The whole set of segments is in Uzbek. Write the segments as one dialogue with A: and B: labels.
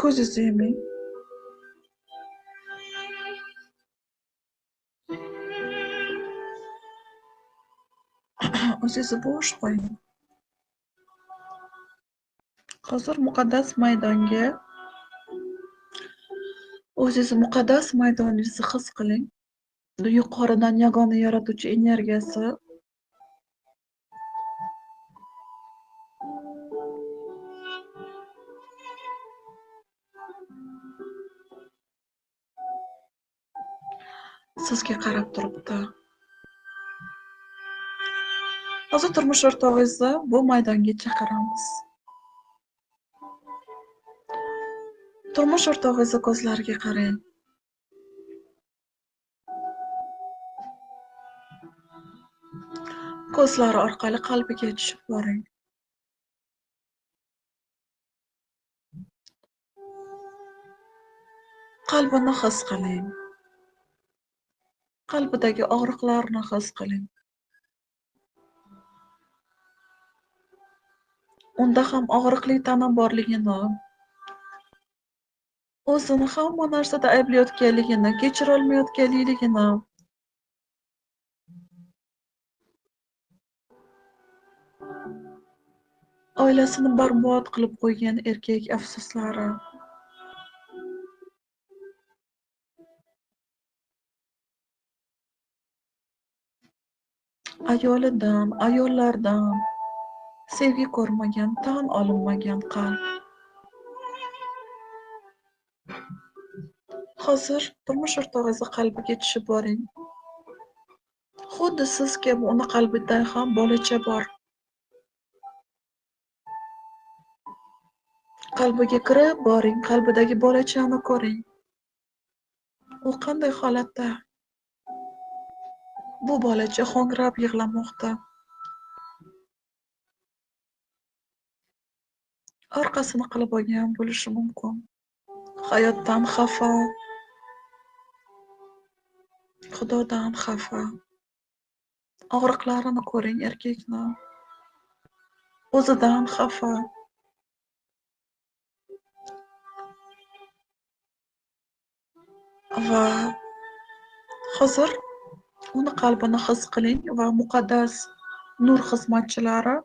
A: Ko'zingizni yuming. O'zingizni bo'sh qo'ying. Hozir muqaddas maydonga, o'zingizni muqaddas maydoningizni his qiling. Yuqoridan yagona yaratuvchi energiyasi sizga qarab turibdi. Hozir turmush o'rtog'ingizni bu maydonga chaqiramiz. Turmush o'rtog'ingizni ko'zlariga qarang. Ko'zlari orqali qalbiga tushib boring. Qalbini his qiling. Qalbidagi og'riqlarni his qiling. Unda ham og'riqli tana borligini, o'zini hamma narsada ayblayotganligini, kechira olmayotganligini, oilasini barbod qilib qo'ygan erkak afsuslari. Ayolidan, ayollardan sevgi ko'rmagan, tan olinmagan qalb. Hozir turmush o'rtog'ingizni qalbiga tushib boring. Xuddi siz kabi uni qalbida ham bolacha bor. Qalbiga kirib boring, qalbidagi bolachani ko'ring. U qanday holatda? Bu bolacha ho'ngrab yig'lamoqda. Orqasini qilib olgan bo'lishi mumkin. Hayotdan xafa, Xudodan xafa. Og'riqlarini ko'ring erkakni. O'zidan xafa. Va hozir uni qalbini his qiling va muqaddas nur xizmatchilari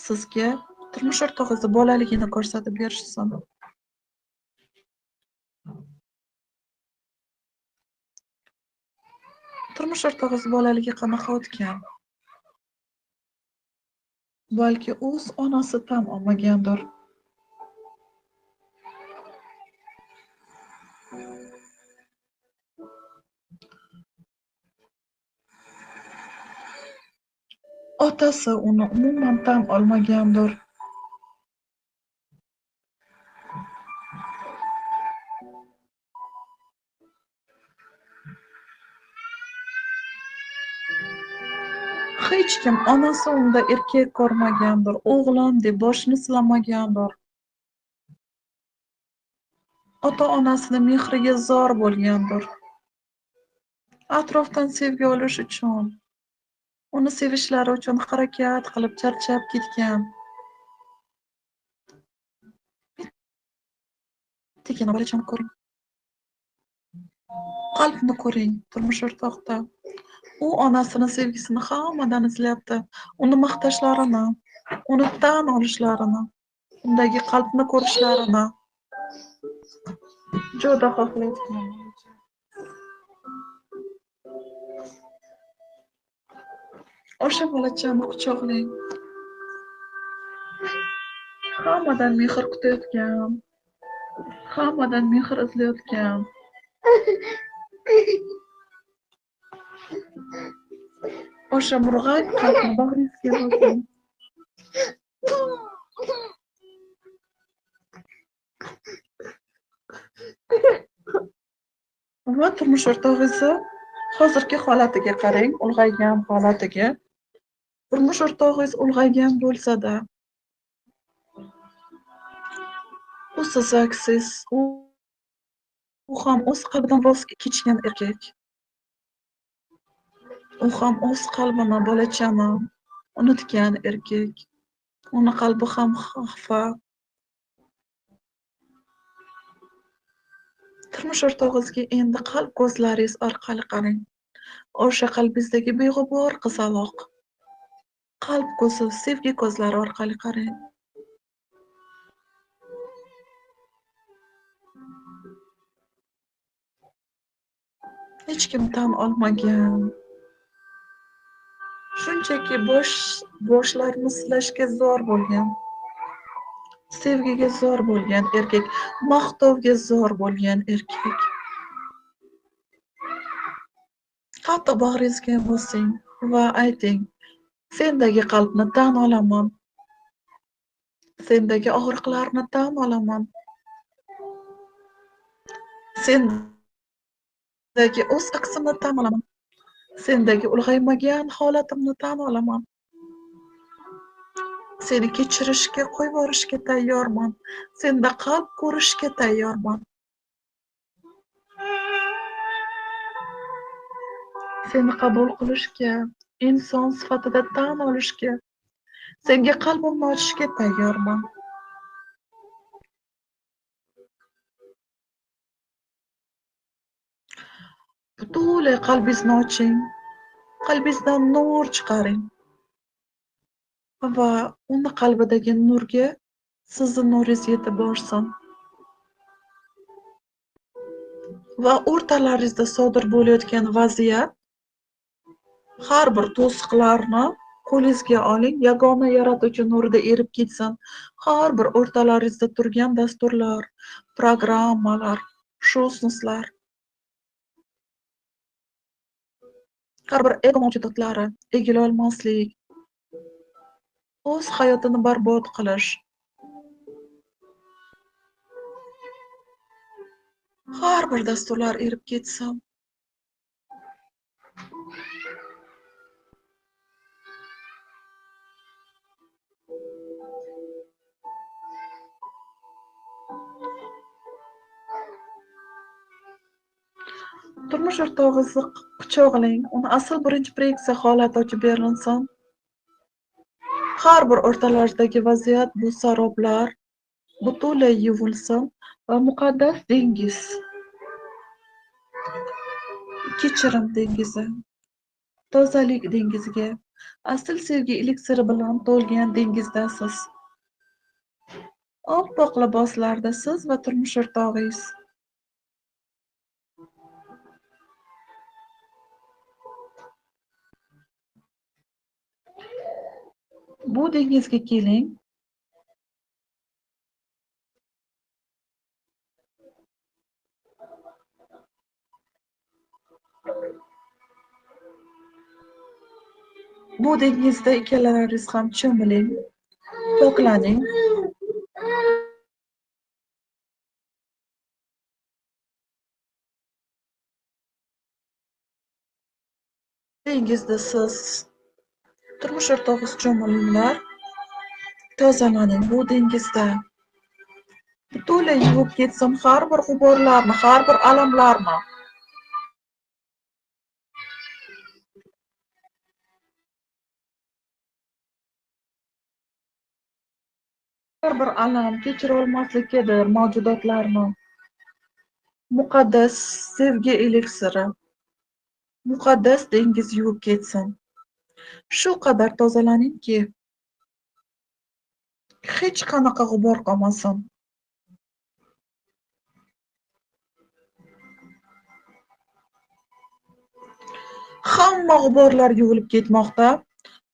A: sizga turmush o'rtog'ingizni bolaligini ko'rsatib berishsin. Turmush o'rtog'ingiz bolaligi qanaqa o'tgan? Balki o'z onasi tan olmagandir. Otasi uni umuman tan olmagandir. Hech kim onasi unda erkak ko'rmagandir, o'g'lim deb boshini silamagandir. Ota-onasini mehriga zor bo'lgandir. Atrofdan sevgi olish uchun, uni sevishlari uchun harakat qilib charchab ketgan. Bittagina bolachani ko'ring. Qalbni ko'ring turmush o'rtoqda. U onasini sevgisini hammadan izlayapti. Uni maqtashlarini, uni tan olishlarini, undagi qalbni ko'rishlarini juda xohlaydi. O'sha bolachani quchoqlang. Hammadan mehr kutayotgan, hammadan mehr izlayotgan. O'sha murg'ak qalbni bag'ringizga bosing. Va turmush o'rtog'ingizni hozirgi holatiga qarang, ulg'aygan holatiga. Turmush o'rtog'ingiz ulg'aygan bo'lsa-da, u siz, u ham o'z qalbidan voz kechgan erkak. U ham o'z qalbini, bolachani unutgan erkak. Uni qalbi ham xafa. Turmush o'rtog'ingizga endi qalb ko'zlaringiz orqali qarang. O'sha qalbingizdagi beg'ubor qizaloq. Qalb ko'zi, sevgi ko'zlari orqali qarang. Hech kim tan olmagan. Shunchaki boshlarini silashga zo'r bo'lgan, sevgiga zo'r bo'lgan erkak, maqtovga zo'r bo'lgan erkak. Qattiq bag'ringizga bosing va ayting: sendagi qalbni tan olaman. Sendagi og'riqlarni tan olaman. Sendagi o'z aqsimni tan olaman. Sendagi ulg'aymagan holatimni tan olaman. Seni kechirishga, qo'yib yuborishga tayyorman. Senda qalb ko'rishga tayyorman. Seni qabul qilishga, inson sifatida tan olishga, senga qalbimni ochishga tayyorman. Butunlay qalbingizni oching, qalbingizdan nur chiqaring va uni qalbidagi nurga sizni nuringiz yetib borsin. Va o'rtalaringizda sodir bo'layotgan vaziyat, har bir to'siqlarni qo'lingizga oling, yagona yaratuvchi nurida erib ketsin. Har bir o'rtalaringizda turgan dasturlar, programmalar, shosnoslar, har bir ego mavjudotlari, egilolmaslik, o'z hayotini barbod qilish, har bir dasturlar erib ketsin. Turmush o'rtog'ingizni quchoqlang, uni asl birinchi proyeksiya holati ochib berilsin. Har bir o'rtalaridagi vaziyat, bu saroblar butunlay yuvilsin va muqaddas dengiz, kechirim dengizi, tozalik dengiziga, asl sevgi eliksiri bilan to'lgan dengizdasiz. Oppoq liboslarda siz va turmush o'rtog'ingiz. Bu dengizga keling. Bu dengizda ikkalaringiz ham cho'miling, poklaning. Dengizda siz, turmush o'rtog'ingiz cho'milinglar, tozalaning bu dengizda. Butunlay yuvib ketsin har bir g'uborlarni, har bir alamlarni. Har bir alam kechira olmaslikkadir mavjudotlarni. Muqaddas sevgi eliksiri, muqaddas dengiz yuvib ketsin. Shu qadar tozalaningki, hech qanaqa g'ubor qolmasin. Hamma g'uborlar yuvilib ketmoqda,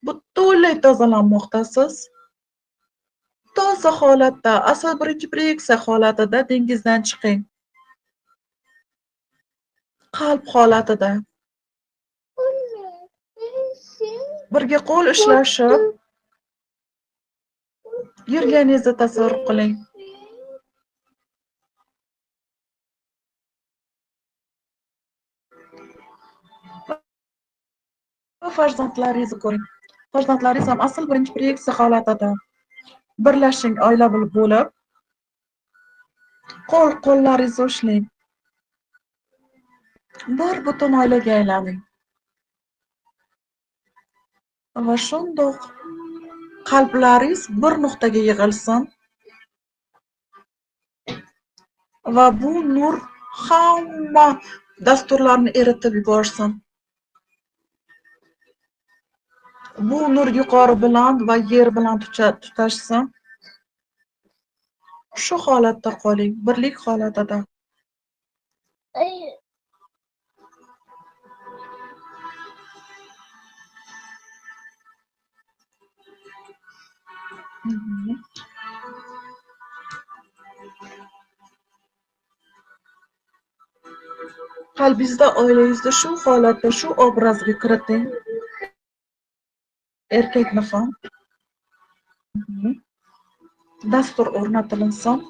A: butunlay tozalanmoqdasiz. Toza holatda, asl birinchi proyeksiya holatida dengizdan chiqing. Qalb holatida. Birga qo'l ushlashib yurganingizni tasavvur qiling. Va farzandlaringizni ko'ring. Farzandlaringiz ham asl birinchi proyeksiya holatida. Birlashing, oila bo'lib, qo'l qo'llaringizni ushlang. Bir butun oilaga aylaning. Va shundoq qalblaringiz bir nuqtaga yig'ilsin. Va bu nur hamma dasturlarni eritib yuborsin. Bu nur yuqori bilan va yer bilan tutashsin. Shu holatda qoling, birlik holatida. Qalbingizda, oilangizda shu holatda, shu obrazga kiriting. Erkakni ham. Dastur o'rnatilinsin.